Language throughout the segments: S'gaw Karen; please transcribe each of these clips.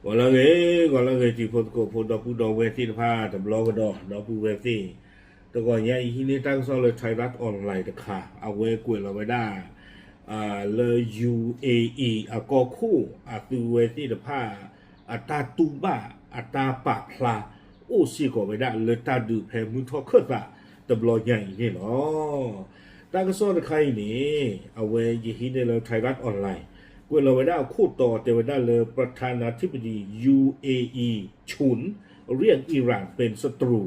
ဂီၤလၢအဂ့ၤ, ဂီၤလၢအဂ့ၤ တံၤဖိသကိးဖိ ဒီပုၢ်ဒီဝဲၢ်သ့ၣ်တဖၣ် တဘျီကဒီး ဒီပုၢ်ဝဲၢ်သ့ၣ်, တဂီၤညါအံၤ ဟံးန့ၢ်တၢ်ကစီၣ်လၢ Thairath Online တခါ, အဝဲကွဲးလီၤဝဲဒၣ် လၢ ယူဢေအံၤ အကီၢ်ခိၣ်အသုဝဲသ့ၣ်တဖၣ် အတၢ်တူၢ်ဘၣ် အတၢ်ပာ်ဖျါ အိၣ်စ့ၢ်ကီးဝဲဒၣ်လၢတၢ်ဒုးဖဲမုၢ်ထီၣ်ခၢၣ်သးတဘျီညါအံၤန့ၣ်လီၤ. တၢ်ကစီၣ်တခါအံၤန့ၣ် အဝဲယဟံးန့ၢ်လၢ Thairath Online ကွဲးလီၤဝဲဒၣ်အခိၣ်တီတဲဝဲဒၣ်လၢ ประธานาธิบดี ยูเออี ชุน เรียกอิหร่านเป็นศัตรู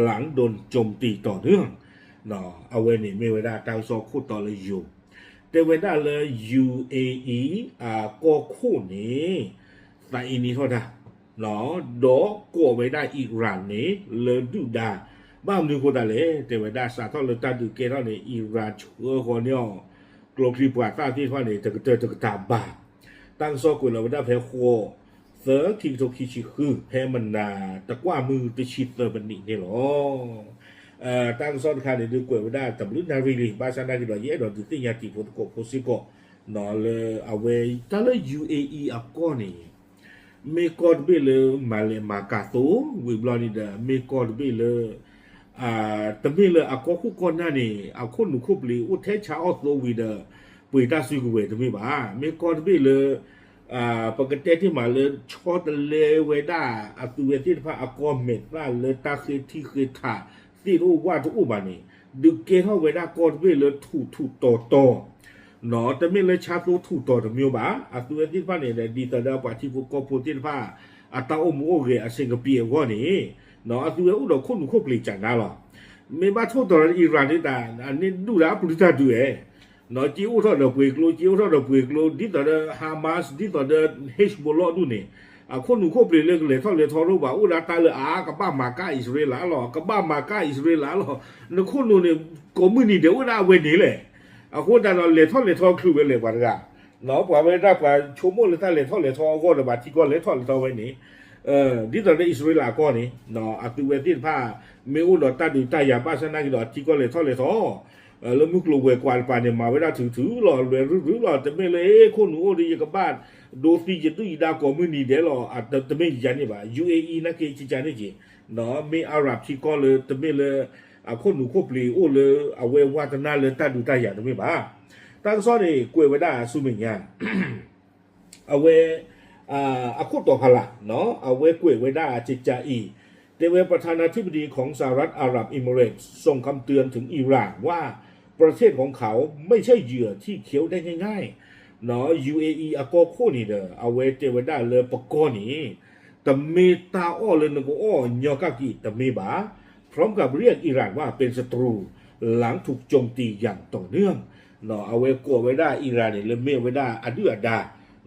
หลังโดนโจมตีต่อเนื่อง အဝဲန့ၣ်မ့ၢ်ဝဲဒၣ်တၢ်ကစီၣ်ခိၣ်တီလၢယိၤ, တဲဝဲဒၣ်လၢ ယူဢေအံၤ အကီၢ်ခိၣ်န့ၣ် သးအ့န့ထီၣ်တၢ် ဒီးကိးဝဲဒၣ်အံရၣ်န့ၣ် လၢဒုၣ်ဒါ, ဘၣ်မနုၤအဃိသတးလဲၣ်, တဲဝဲဒၣ်စးထီၣ်လၢတၢ်ဒုးကဲထီၣ်န့ၣ် အံရၣ်ဆှၢဃီၤန့ၢ်အီၤ ကျိချံပှၤသၣ်သ့ၣ်တဖၣ်န့ၣ် တကတၢၢ်တကတၢၢ်ဘၣ်. တၢ်ကစီၣ်ကွဲးလီၤဝဲဒၣ်ဖဲဃိး သၢ ခံကထိခံဆံဃု ဖဲမနၤတကွၢ်မုၢ်တဆံသၢမံးနံးန့ၣ်လီၤ. တၢ်ကစီၣ်တခါန့ၣ်ဒုးကွဲးဝဲဒၣ်တဘျုးနၣ်ရံၣ်လံ, ဘၣ်ဆၣ်နာ်က့ဒီး ယအဲၣ်ဒိးဒုးသ့ၣ်ညါတံၤဖိသကိးဖိစ့ၢ်ကီး လၢအဝဲတၢ်လၢ ယူၣ်အ့အံၤ အကီၢ်န့ၣ် မ့ၢ်ကီၢ်တဘ့ၣ်လၢမၤလဲၤမၤကၤသိ ဝံၤဘျီန့ၣ်ဒီး မ့ၢ်ကီၢ်တဘ့ၣ်လၢ တမ့ၢ်လၢအကီၢ်ခိၣ်ကီၢ်နၢ်န့ၣ် အခိၣ်နူာ်ခိၣ်ပျ့ၤအိၣ်ထဲဆါအီၣ်သိဝံၤဒီး ပှ့ၤတၢ်စုကဝဲၤတမ့ၢ်ဘၣ်. မ့ၢ်ကီၢ်တဘ့ၣ်လၢ ပကတဲတ့ၢ်မးလၢဆီတလဲဝဲဒၣ်အသုဝဲသ့ၣ်တဖၣ်အကီၢ်မဲာ်သၣ်လၢတၢ်ဃ့ထံဃ့ထးသ့ၣ်တအိၣ်ဝၣ်တအိၣ်ဘၣ်န့ၣ် ဒုးကဲထီၣ်ဝဲဒၣ်ကီၢ်တဘ့ၣ်လၢထူးထူးတီၤတီၤ တမ့ၢ်လၢဆါသိထူးတီၤတမံၤဘၣ်. အသုဝဲသ့ၣ်တဖၣ်န့ၣ် ဒ်သိးဒီးပှၤထံဖိကီၢ်ဖိသ့ၣ်တဖၣ် အတၢ်အိၣ်မူအိၣ်ဂဲၤအဆင်ကပံအဂီၢ်န့ၣ် အသုဝဲအိၣ်ဒီးခိၣ်နူာ်ခိၣ်ပျ့ၤကနါလီၤ. မ့ၢ်ဘၣ်ထိၣ်တီၤဒီးအံရၣ်န့ၣ်တၢ် အန့ၣ်ဒုၣ်ဒါပျုၤတၢ်ဒုးဝဲ က့အိၣ်ထီၣ်ဒီးပှ့ၤကျိ က့အိၣ်ထီၣ်ဒီးပှ့ၤကျိ ဒ်သိးဒီး Hamas ဒ်သိးဒီး Hezbollah ဒူၣ်န့ၣ် အခိၣ်နူာ်ခိၣ်ပျ့ၤလၢကလဲၤထီၣ်လဲၤထီတအိၣ်ဘၣ် အိၣ်ဒၣ်တၢ်လၢအါ ကဘၣ်မၤကၢ်အံၣ်စရ့လးလီၤ ကဘၣ်မၤကၢ်အံၣ်စရ့လးလီၤ. နခိၣ်နူာ်န့ၣ် ကိးမုၢ်နံၤဒဲးအိၣ်ဒၣ်အဝဲန့ၣ်လဲၣ်. အဃိသတးဒီးလဲၤထီၣ်လဲၤထီချုးဝဲလဲၣ်ပှၤတဂၤ ပှၤဝဲဒၣ်ပှၤဆိကမိၣ်လၢတၢ်လဲၤထီၣ်လဲၤထီအဂီၢ်ဒီးဘၣ်ထံကီၢ်လဲၤထီၣ်လဲၤထီဝဲန့ၣ် ဒ်သိးလၢအံၣ်စရ့လးအကီၢ်န့ၣ် အသုဝဲသ့ၣ်တဖၣ် မ့ၢ်အိၣ်ဒီးတၢ်ဒုးတၢ်ယၤဘၣ်ဆၣ်နာ်က့ဒီးအထံကီၢ်လဲၤထီၣ်လဲၤထီ လၢမုၢ်ကျိၤဝဲၤကွာ်တပၤန့ၣ် မၤဝဲဒၣ်ထုးထုးလီၤ လွဲၤရုၢ်ရုၢ်လီၤ တမ့ၢ်လၢခိၣ်နူာ်အိၣ်ဒီး ယကဘၣ်ဒိသံယဒုၣ်ယဒါကိးမုၢ်နံၤဒဲးလီၤ တမ့ၢ်ယၤန့ၣ်ဘၣ်. ယူၣ်အ့အံၤ နာ်က့ကကန့ၣ်က့ၤ မ့ၢ်အၤရၣ်ထံကီၢ်လၢတမ့ၢ်လၢ အခိၣ်နူာ်ခိၣ်ပျ့ၤအိၣ်လၢအဝဲဝၢ်တနၢ်လၢတၢ်ဒုးတၢ်ယၤတမ့ၢ်ဘၣ်. တၢ်ကစီၣ်န့ၣ် ကွဲးဝဲဒၣ်ဆူမဲာ်ညါ အဝဲ အခိၣ်တီဖးလၢ် အဝဲကွဲးဝဲဒၣ်ကကအံၤ တဲဝဲ ประธานาธิบดีของสหรัฐอาหรับเอมิเรตส์ ส่งคำเตือนถึงอิหร่านว่าประเทศของเขาไม่ใช่เหยื่อที่เคี้ยวได้ง่ายๆ ယူၣ်အ့အံၤ အကီၢ်ခိၣ်န့ၣ်ဒီး အဝဲတဲဝဲဒၣ်လၢပကီၢ်န့ၣ် တမ့ၢ်တၢ်အီၣ်လၢနကအီၣ်ညီကၣ်က့ၤတမ့ၢ်ဘၣ် พร้อมกับเรียกอิหร่านว่าเป็นศัตรู หลังถูกโจมตีอย่างต่อเนื่อง အဝဲကိးဝဲဒၣ်အံရၣ်န့ၣ် လၢမ့ၢ်ဝဲဒၣ်အဒုၣ်အဒါ,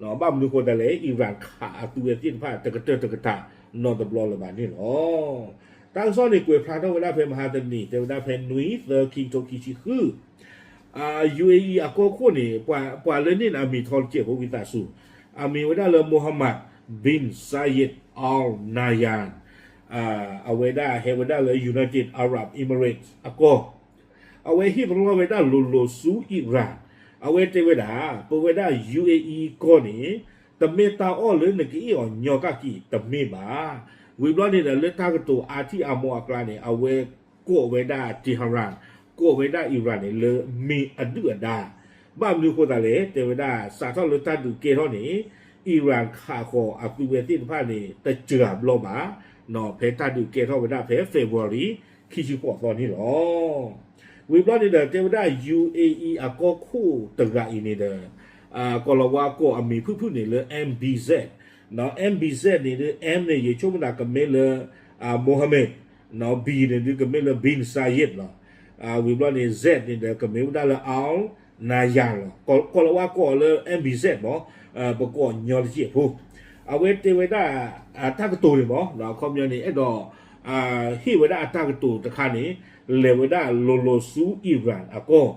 ဘၣ်မနုၤဃိသတးလဲၣ် အံရၣ်ခးအသုဝဲသ့ၣ်တဖၣ် တကတၢၢ်တကတၢၢ် နီတဘျီလၢၤဘၣ်န့ၣ်လီၤ. တၢ်ကစီၣ်န့ၣ် ကွဲးဖျါထီၣ်ဝဲဒၣ်ဖဲမဟါတနံၤ တဲဝဲဒၣ်ဖဲနွံသၢခံကထိခံဆံဃု ယူၣ်အ့အံၤ အကီၢ်ခိၣ်န့ၣ် ပှၤလၢန့ၢ်အမံၤထီတစဲးဖိဝံသးစူၤ, အမံၤဝဲဒၣ်လၢ Mohammed bin Zayed Al Nahyan, အဝဲဒၣ်ဟဲဝဲဒၣ်လၢ United Arab Emirates အကီၢ်, အဝဲဟ့ၣ်ပလီၢ်ဝဲဒၣ်လိၤလိၤဆူအံရၣ်, အဝဲတဲဝဲဒၣ် ပဝဲဒၣ် ယူၣ်အ့အံၤ ကီၢ်န့ၣ် တမ့ၢ်တၢ်အီၣ်လၢနကအီၣ်အီၤညီကၣ်က့ၤတမ့ၢ်ဘၣ်. ဝံၤဘျီန့ၣ်ဒီး လၢတၢ်ကတိၤအါထံၣ်အါမီၤအကျါန့ၣ် အဝဲကိးဝဲဒၣ် Tehran, ကိးဝဲဒၣ်အံရၣ်န့ၣ် လၢမ့ၢ်အဒုၣ်အဒါ, ဘၣ်မနုၤဃိသတးလဲၣ် တဲဝဲဒၣ် စးထီၣ်လၢတၢ်ဒုးကဲထီၣ်န့ၣ် အံရၣ်ခးဃီၤအသုဝဲသ့ၣ်တဖၣ်န့ၣ် တစှၤဘျီဘၣ်, ဖဲတၢ်ဒုးကဲထီၣ်ဝဲဒၣ်ဖဲ February ခံဆံဃိးသီန့ၣ်လီၤ. ဝံၤဘျီန့ၣ်ဒီး တဲဝဲဒၣ် ယူၣ်အ့အံၤ အကီၢ်ခိၣ်တဂၤအံၤန့ၣ်ဒီး ကီၢ်လီၤဝါကိးအမံၤဖုၣ်ဖုၣ်န့ၣ်လၢ MBZ, MBZ န့ၣ်ဒုး M န့ၣ် ယဆိကမိၣ်သးကမ့ၢ်လၢ Mohammed, B န့ၣ်ဒုးကမ့ၢ်လၢ bin Zayed လီၤ. ဝံၤဘျီန့ၣ် Z န့ၣ်ဒီးကမ့ၢ်ဝဲဒၣ်လၢ Al Nahyan လီၤ. ကီၢ်လီၤဝါကိးလၢ MBZ မး, ပကိးညီတစဲးဖိ, အဝဲတဲဝဲဒၣ် တၢ်ကတိၤန့ၣ်မး အခီပညီန့ၣ် အဲၣ်ဒိး ဟ့ၣ်ဝဲဒၣ်အတၢ်ကတိၤတခါန့ၣ် လဲၤဝဲဒၣ်လိၤလိၤဆူအံရၣ်အကီၢ်,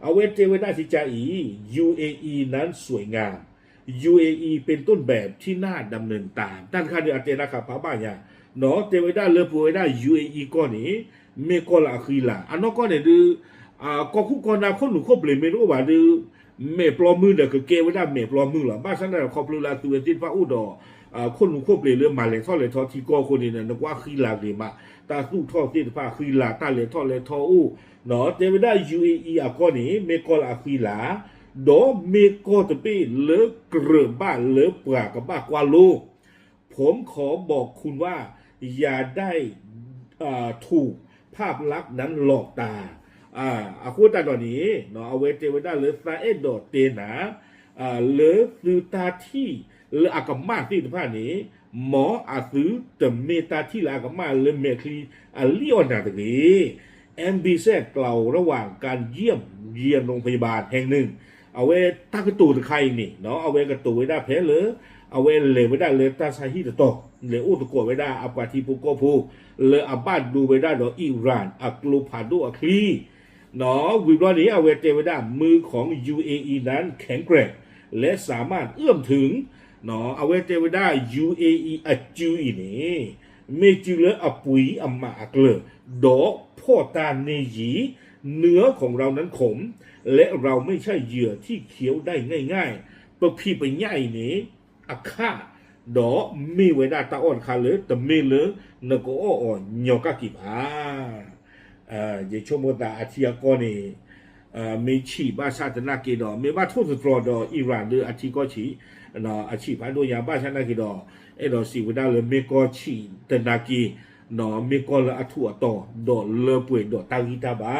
အဝဲတဲဝဲဒၣ်ကကအံၤ ယူၣ်အ့အံၤ นั้นสวยงาม, ယူၣ်အ့အံၤ เป็นต้นแบบที่น่าดำเนินตาม တၢ်တခါန့ၣ် အတဲဒၣ်ခးဖးဘၣ်ညါ, တဲဝဲဒၣ်လၢပဝဲဒၣ် ယူၣ်အ့အံၤ ကီၢ်န့ၣ် မ့ၢ်ကီၢ်လၢအဃံလၤ, အနီၢ်ကီၢ်န့ၣ်ဒုး ကီၢ်ခိၣ်ကီၢ်နၢ်ခိၣ်နူာ်ခိၣ်ပျ့ၤမ့ၢ်တအိၣ်ဘၣ်ဒုး မဲာ်ပျီမုၢ်ဒီးကကဲဝဲဒၣ်မဲာ်ပျီမုၢ်လီၤ. ဘၣ်ဆၣ်န့ၣ်ဒီးခီဖျိလၢအသုဝဲသ့ၣ်တဖၣ်အိၣ်ဒီး ခိၣ်နူာ်ခိၣ်ပျ့ၤလၢမၤလဲၤထီၣ်လဲၤထီထံကီၢ်အဃိန့ၣ် နကွၢ်ဃံလၤဂ့ၤမး, တၢ်သူၣ်ထီၣ်သ့ၣ်တဖၣ်ဃံလၤ တၢ်လဲၤထီၣ်လဲၤထီအိၣ်, တဲဝဲဒၣ် ယူၣ်အ့ၣ်အံၤ အကီၢ်န့ၣ် မ့ၢ်ကီၢ်လၢအဃံလၤ, ဒီးမ့ၢ်ကီၢ်တဘ့ၣ်လၢကြၢးဘၣ်လၢပှၤကဘၣ်ကွၢ်လိ, ผมขอบอกคุณว่า อย่าได้ถูกภาพลักษณ์นั้นหลอกตา အဃိသတးဒီးန့ၣ် အဝဲတဲဝဲဒၣ်လၢသးအဲၣ်ဒိးတဲနၤ လၢသုတၢ်ထံၣ်လၢအကမၣ်သ့ၣ်တဖၣ်န့ၣ် မ်အသုတမ့ၢ်တၢ်ထံၣ်လၢအကမၣ်လၢမဲာ်ချံအလံၣ်အီၣ်နၤတဂ့ၤ. แอมบีแซด กล่าวระหว่างการเยี่ยมเยียนโรงพยาบาลแห่งหนึ่ง အဝဲတၢ်ကတိၤတခါအံၤန့ၣ် အဝဲကတိၤဝဲဒၣ်ဖဲလၢ အဝဲလဲၤဝဲဒၣ်လၢတၢ်ဆါဟံၣ်တတီၤ လဲၤအိၣ်သကိးဝဲဒၣ်အပှၤထံဖိကီၢ်ဖိ လၢအဘၣ်ဒိဝဲဒၣ်ဒီး Iran အကျိဖးဒိၣ်အချံ ဝံၤဘျီန့ၣ် အဝဲတဲဝဲဒၣ် มือของ ยูเออี นั้นแข็งแกร่ง และสามารถเอื้อมถึง အဝဲတဲဝဲဒၣ် ယူၣ်အ့ၣ်အံၤ အစုအံၤန့ၣ် မ့ၢ်စုလၢအပှံၤအမးအကျၢၤ ဒီးဖီၣ်တၢ်န့ၢ်ယံၤ เนื้อของเรานั้นคม และเราไม่ใช่เหยื่อที่เคี้ยวได้ง่ายๆ ပဖံးပညၣ်အံၤန့ၣ် အခၣ် ဒီးမ့ၢ်ဝဲဒၣ်တၢ်အီၣ်တခါလၢ တမ့ၢ်လၢနကအီၣ်အီၤညီကၣ်က့ၤဘၣ် ယဆိကမိၣ်သးအထံအကီၢ်န့ၣ် မ့ၢ်ဆံးဘၣ်ဆၣ်သနာ်က့ဒီး မ့ၢ်ဘၣ်ထိၣ်သတြီၤဒီး Iran လၢအထံကီၢ်ဆံး အဆံးဖးဒိၣ်ညါဘၣ်ဆၣ်သနာ်က့ဒီး အဲၣ်ဒိးစံးဝဲဒၣ်လၢမ့ၢ်ကီၢ်ဆံးသနာ်က့ မ့ၢ်ကီၢ်လၢအထူးအတီၤ ဒီးလၢပှဲၤဒီးတၢ်ဂံၢ်တၢ်ဘါ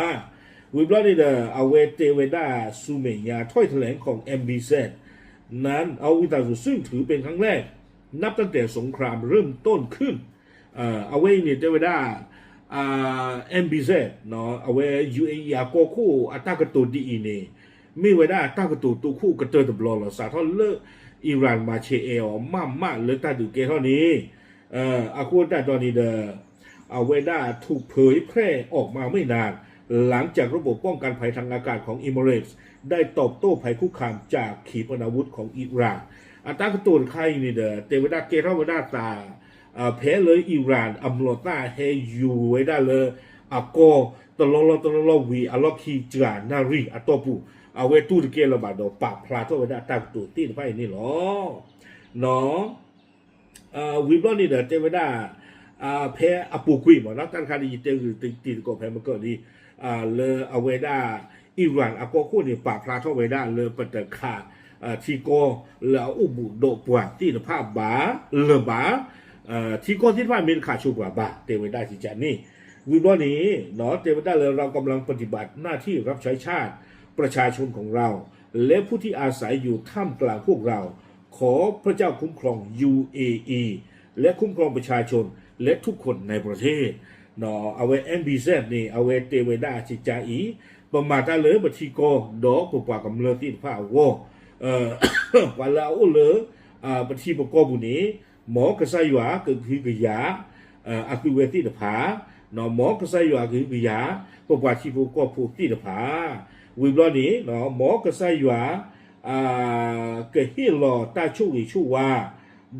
ဝံၤဘျီန့ၣ်ဒီး အဝဲတဲဝဲဒၣ်ဆူမဲာ်ညါ ถ้อยแถลงของ แอมบีแซด นั้น เอา วิสาสุ ซึ่งถือเป็นครั้งแรก นับตั้งแต่สงครามเริ่มต้นขึ้น အဝဲအံၤန့ၣ်တဲဝဲဒၣ် แอมบีแซด အဝဲ ယူၣ်အ့ၣ်အံၤ အကီၢ်ခိၣ်အတၢ်ကတိၤဒ်အံၤန့ၣ် မ့ၢ်ဝဲဒၣ်တၢ်ကတိၤတိခိၣ်ကတၢၢ်တဘျီလီၤ. စးထီၣ်လၢ Iran မၤဆဲးအဲၣ်အီၤမးမးလၢတၢ်ဒုးကဲထီၣ်န့ၣ် အဃိသတးဒီးန့ၣ်ဒီး အဝဲဒၣ် ถูกเผยแพร่ออกมาไม่นาน หลังจากระบบป้องกันภัยทางอากาศของ Emirates ได้ตอบโต้ภัยคุกคามจากขีปนาวุธของอิหร่าน အတၢ်ကတိၤတခါအံၤန့ၣ်ဒီး တဲဝဲဒၣ်ကဲထီၣ်ဝဲဒၣ်သး ဖဲလၢ Iran အမျိာ်သၣ်ဟဲယူၤဝဲဒၣ်လၢအကီၢ် တလီၢ်လီၢ်တလီၢ်လီၢ်ဝံၤအလီၢ်ခံစှၤနၣ်ရံၣ်အတီၢ်ပူၤ အဝဲတူၢ်တကဲလၢၤဘၣ်ဒီးပာ်ဖျါထီၣ်ဝဲဒၣ်တၢ်ကတိၤသ့ၣ်တဖၣ်အံၤန့ၣ်လီၤ. ဝံၤဘျီန့ၣ်ဒီးတဲဝဲဒၣ် ဖဲအပူၤကွံာ်မ့ၢ်နီၤ တၢ်တခါန့ၣ် ယတဲဂုာ်တံၤသကိးဖဲမကၢၢ်လံ လၢအဝဲဒၣ် Iran အကီၢ်ခိၣ်န့ၣ် ပာ်ဖျါထီၣ်ဝဲဒၣ်လၢပတခး ထံကီၢ်လၢအအိၣ်ဘူးဒီးပှၤသ့ၣ်တဖၣ်ဘၣ်လၢၤဘၣ် ထံကီၢ်သ့ၣ်တဖၣ်မ့ၢ်တခးဆိပှၤဘၣ် တဲဝဲဒၣ်စံကန့ၣ် ဝံၤဘျီန့ၣ် တဲဝဲဒၣ်လၢ เรากำลังปฏิบัติหน้าที่รับใช้ชาติ ประชาชนของเรา และผู้ที่อาศัยอยู่ท่ามกลางพวกเรา ขอพระเจ้าคุ้มครอง ยูเออี และคุ้มครองประชาชน และทุกคนในประเทศ အဝဲ แอมบีแซด န့ၣ် အဝဲတဲဝဲဒၣ်စံကအံၤ ပမၤတၢ်လၢပထံကီၢ် ဒီးပပှၤကမျၢၢ်သ့ၣ်တဖၣ်အဂီၢ် ပှၤလၢအအိၣ်လၢ ပထံပကီၢ်ပူၤန့ၣ် မ်ကစၢ်ယွၤကဟုကယာ် အသုဝဲသ့ၣ်တဖၣ်, မ်ကစၢ်ယွၤကဟုကယာ် ပပှၤထံဖိကီၢ်ဖိသ့ၣ်တဖၣ်, ဝံၤဘျီန့ၣ် မ်ကစၢ်ယွၤ ကဟ့ၣ်လီၤတၢ်ဆိၣ်ဂ့ၤဆိၣ်ဝါ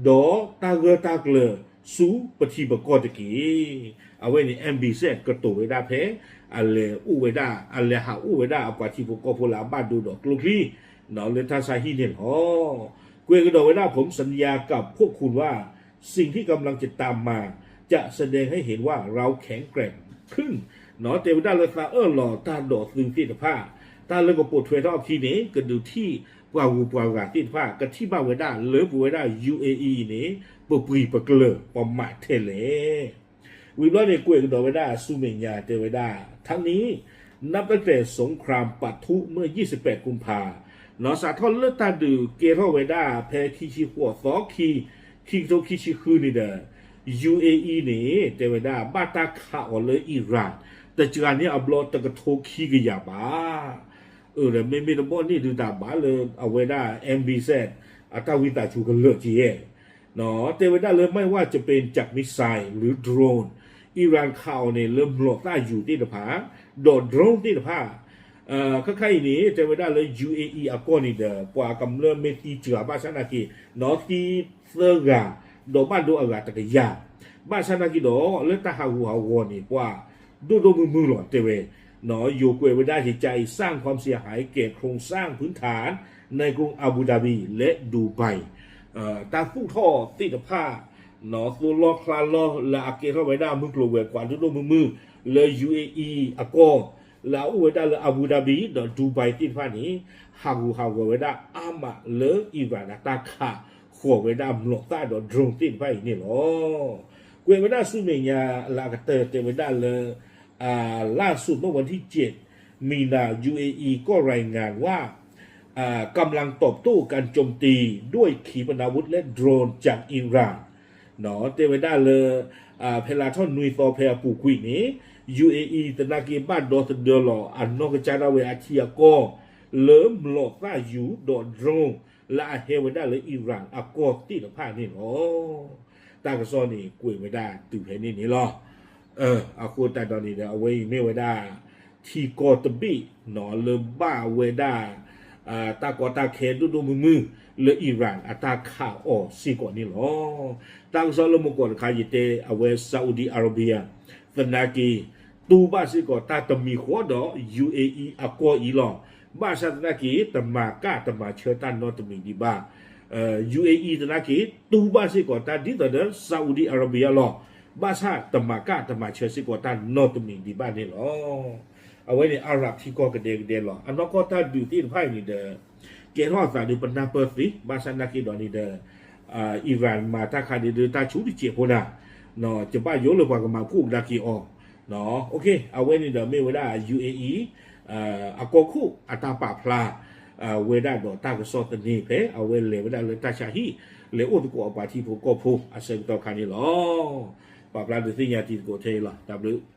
ဒီးတၢ်ဂၢၢ်တၢ်ကျၢၤဆူပထံပကီၢ်တက့ၢ်. အဝဲန့ၣ် แอมบีแซด ကတိၤဝဲဒၣ်ဖဲ အလဲၤအိၣ်ဝဲဒၣ် အလဲၤဟးအိၣ်ဝဲဒၣ်အပှၤထံဖိကီၢ်ဖိလၢအဘၣ်ဒိဒီးကျိချံ လၢတၢ်ဆါဟံၣ်န့ၣ်လီၤ. ကွဲးကဒီးဝဲဒၣ် ผมสัญญากับพวกคุณว่า สิ่งที่กำลังจะตามมา จะแสดงให้เห็นว่าเราแข็งแกร่งขึ้น တဲဝဲဒၣ်လၢသးအၢၣ်လီၤတၢ်ဒိးသုသ့ၣ်တဖၣ်, တၢ်လၢကပိာ်ထွဲထီၣ်အခံန့ၣ် ကဒုးထံၣ်ပှၤဂုၤပှၤဂၤသ့ၣ်တဖၣ် ကထံၣ်ဘၣ်ဝဲဒၣ်လၢပဝဲဒၣ် ယူၣ်အ့ၣ်အံၣ် အံၤန့ၣ် ပပှံၤပကျၢၤပမးထဲလဲၣ်. ဝံၤဘျီန့ၣ် ကွဲးကဒီးဝဲဒၣ်ဆူမဲာ်ညါတဲဝဲဒၣ် ทั้งนี้ นับตั้งแต่สงครามปะทุเมื่อ ยี่สิบแปด กุมภา စးထီၣ်လၢတၢ်ဒုးကဲထီၣ်ဝဲဒၣ်ဖဲခံဆံဃိးသီ ခံ ခံကထိခံဆံဃုန့ၣ်ဒီး ယူၣ်အ့ၣ်အံၣ် န့ၣ် တဲဝဲဒၣ် ဘၣ်တၢ်ခးအီၤလၢ Iran တစှၤန့ၢ်အဘျီတကထိခံကယၤဘၣ်. အၢ ဒီးမ့မ့ၢ်တဘီၣ်န့ၣ်ဒုးတၢ်ဘၣ်လၢအဝဲဒၣ် แอมบีแซด အတၢ်ဝံသးစူၤကလၢာ်က့ၤဧါ တဲဝဲဒၣ်လၢ ไม่ว่าจะเป็นจากมิสไซล์หรือโดรน Iran ခးအီၤန့ၣ် လၢမျိာ်သၣ်ယူၤသ့ၣ်တဖၣ် ဒီး drone သ့ၣ်တဖၣ် ခဲခါအံၤန့ၣ် တဲဝဲဒၣ်လၢ ယူၣ်အ့ၣ်အံၣ် အကီၢ်န့ၣ်ဒီး ပှၤကမျၢၢ်မ့ၢ်သံစှၤဘၣ်ဆၣ်သနာ်က့ သံသၢဂၤ ဒီးဘၣ်ဒိအဂၤတကယၤ ဘၣ်ဆၣ်သနာ်က့ဒီး လၢတၢ်ဟးဂူာ်ဟးဂီၤန့ၣ် ပှၤဒိၣ်ဒိၣ်မုၢ်မုၢ်လီၤ တဲဝဲ ယိၤကွဲးဝဲဒၣ်ယကအံၤ สร้างความเสียหายแก่โครงสร้างพื้นฐานในกรุงอาบูดาบีและดูไบ တၢ်သူၣ်ထီၣ်သ့ၣ်တဖၣ် သိလီဖျါလီလၢအကဲထီၣ်ဝဲဒၣ်မုၢ်ကျိၤဝဲၤကွာ်ဒိၣ်ဒိၣ်မုၢ်မုၢ် လၢ ယူဢေအံၤ အကီၢ် လၢအအိၣ်ဝဲဒၣ်လၢ Abu Dhabi ဒီး Dubai သ့ၣ်တဖၣ်န့ၣ် ဟးဂူာ်ဟးဂီၤဝဲဒၣ်အါမးလၢ Iran အတၢ်ခးဃီၤဝဲဒၣ်မျိာ်သၣ်ဒီး drone သ့ၣ်တဖၣ်အံၤန့ၣ်လီၤ. ကွဲးဝဲဒၣ်ဆူမဲာ်ညါလၢအကတၢၢ်တဲဝဲဒၣ်လၢ อ่า ล่าสุดเมื่อวันที่เจ็ด มีนา ยูเออี ก็รายงานว่า อ่า กำลังตอบโต้การโจมตีด้วยขีปนาวุธและโดรนจากอิหร่าน တဲဝဲဒၣ်လၢ ဖဲလါထီၣ်နွံသီဖဲအပူၤကွံာ်န့ၣ် ယူၣ်အ့အံၤ သနာ်က့ဘၣ်ဒီသဒၢလီၤ အနီၢ်ကစၢ်ဒၣ်ဝဲအထံအကီၢ် လၢမျိာ်သၣ်ယူၤဒီး drone လၢအဟဲဝဲဒၣ်လၢ Iran အကီၢ်သ့ၣ်တဖၣ်န့ၣ်လီၤ. တၢ်ကစီၣ်န့ၣ် ကွဲးဝဲဒၣ်တုၤဖဲန့ၣ်န့ၣ်လီၤ. အဃိသတးဒီးန့ၣ်ဒီး အဝဲအံၤမ့ၢ်ဝဲဒၣ် ထံကီၢ်တဘ့ၣ် လၢဘၣ်ဝဲဒၣ် တၢ်ကီတၢ်ခဲဒိၣ်ဒိၣ်မုၢ်မုၢ် လၢ Iran အတၢ်ခးအီၤစ့ၢ်ကီးန့ၣ်လီၤ. တၢ်ကစီၣ်လၢမုၢ်ကီးတခါ ယတဲအဝဲ Saudi Arabia သနာ်က့ တူၢ်ဘၣ်စ့ၢ်ကီးတၢ်တမံၤဃီဒီး ယူၣ်အ့အံၤ အကီၢ်အံၤလီၤ. ဘၣ်ဆၣ်သနာ်က့ တမၤကၣ်တမၤဆၢတၢ်နီတမံၤဒံးဘၣ်. ယူၣ်အ့အံၤ သနာ်က့ တူၢ်ဘၣ်စ့ၢ်ကီးတၢ်ဒ်သိးဒီး Saudi Arabia လီၤ. ဘၣ်ဆၣ်တမၤကၣ်တမၤဆၢစ့ၢ်ကီးတၢ်နီတမံၤဒံးဘၣ်န့ၣ်လီၤ. အဝဲန့ၣ် အၤရၣ်ထံကီၢ်ကဒဲကဒဲလီၤ. အနီၢ်ကီၢ်တၢ်ဒုးသ့ၣ်တဖၣ်အံၤန့ၣ်ဒီး ကဲထီၣ်အသးဒီးပနၢ်ပၢၢ်သ့, ဘၣ်ဆၣ်သနာ်က့ဒီးန့ၣ်ဒီး Iran မၤတၢ်ခါဒုးတၢ်ဆူးတစဲးဖိနၤ, ကဘၣ်ယိၣ်လၢပှၤကမၤဖှိၣ်ကဒါက့ၤအီၤ. အဝဲန့ၣ်ဒီးမ့ၢ်ဝဲဒၣ် ယူၣ်အ့အံၤ အကီၢ်ခိၣ်အတၢ်ပာ်ဖျါ ဝဲဒၣ်ဒီးတၢ်ကစီၣ်သန့ဖဲ အဝဲလဲၤဝဲဒၣ်လၢတၢ်ဆါဟံၣ် လဲၤအိၣ်သကိးအပှၤထံဖိကီၢ်ဖိအဆၢကတီၢ်ခါန့ၣ်လီၤ. ပာ်ဖျါဒုးသ့ၣ်ညါတံၤသကိးထဲအံၤလီၤ. တၢ်ဘျုး